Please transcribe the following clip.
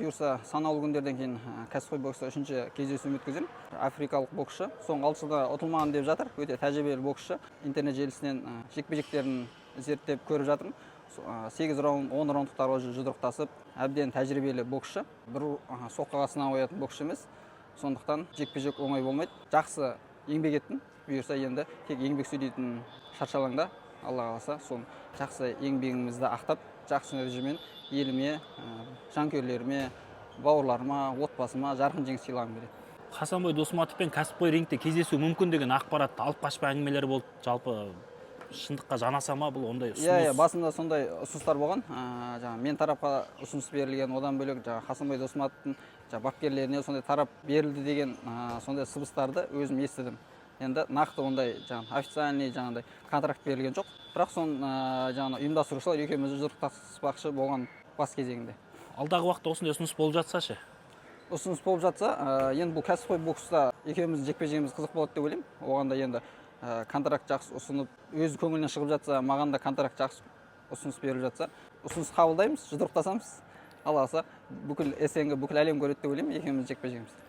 Бұйырса, санаулы күндерден кейін кәсіпқой бокста үшінші кездесуімді өткіземін. Африкалық боксшы, соңғы 6 жылда ұтылмаған деп жатыр, өте тәжірибелі боксшы. Интернет желісінен жекпе жектерін зерттеп көріп жатырмын. 8 раунд, 10 раундтықтарға уже жұдырықтасып, әбден тәжірибелі боксшы. Бір соққыға сына қоятын боксшы емес, сондықтан жекпе жек оңай болмайды. Жақсы еңбек еттім, бұйырса, енді тек еңбек сөйлейтін шаршы алаңда, Алла қаласа, сол жақсы еңбегімізді ақтап, жақсы нәтижемен еліме, жанкүйерлеріме, бауырларыма, отбасыма жарқын жеңіс сыйлағым келеді. Хасанбой Досматовпен кәсіпқой рингте кездесу мүмкін деген ақпарат, алып қашпа әңгімелер болды. Жалпы, шындыққа жанаса ма бұл ондай ұсыныс? Иә, басында сондай ұсыныстар болған. Жаңағы мен тарапқа ұсыныс берілген, одан бөлек жаңағы Хасанбай Досматовтың жаңағы бапкерлеріне сондай тарап берілді деген сондай сыбыстарды өзім естідім. Енді нақты ондай жаңағы официальный жаңағыдай контракт берілген жоқ, бірақ соны жаңағы ұйымдастырушылар екеуміз жұдырықтаспақшы болған бас кезегінде. Алдағы уақытта осындай ұсыныс болып жатса ше? Ұсыныс болып жатса, енді бұл кәсіпқой бокста екеуміздің жекпе жегіміз қызық болады деп ойлаймын. Оған да енді контракт жақсы ұсынып, өз көңілінен шығып жатса, маған да контракт жақсы ұсыныс беріліп жатса, ұсыныс қабылдаймыз, жұдырықтасамыз. Алла қаласа, бүкіл СНГ, бүкіл әлем көреді деп ойлаймын екеуміздің жекпе жегімізді.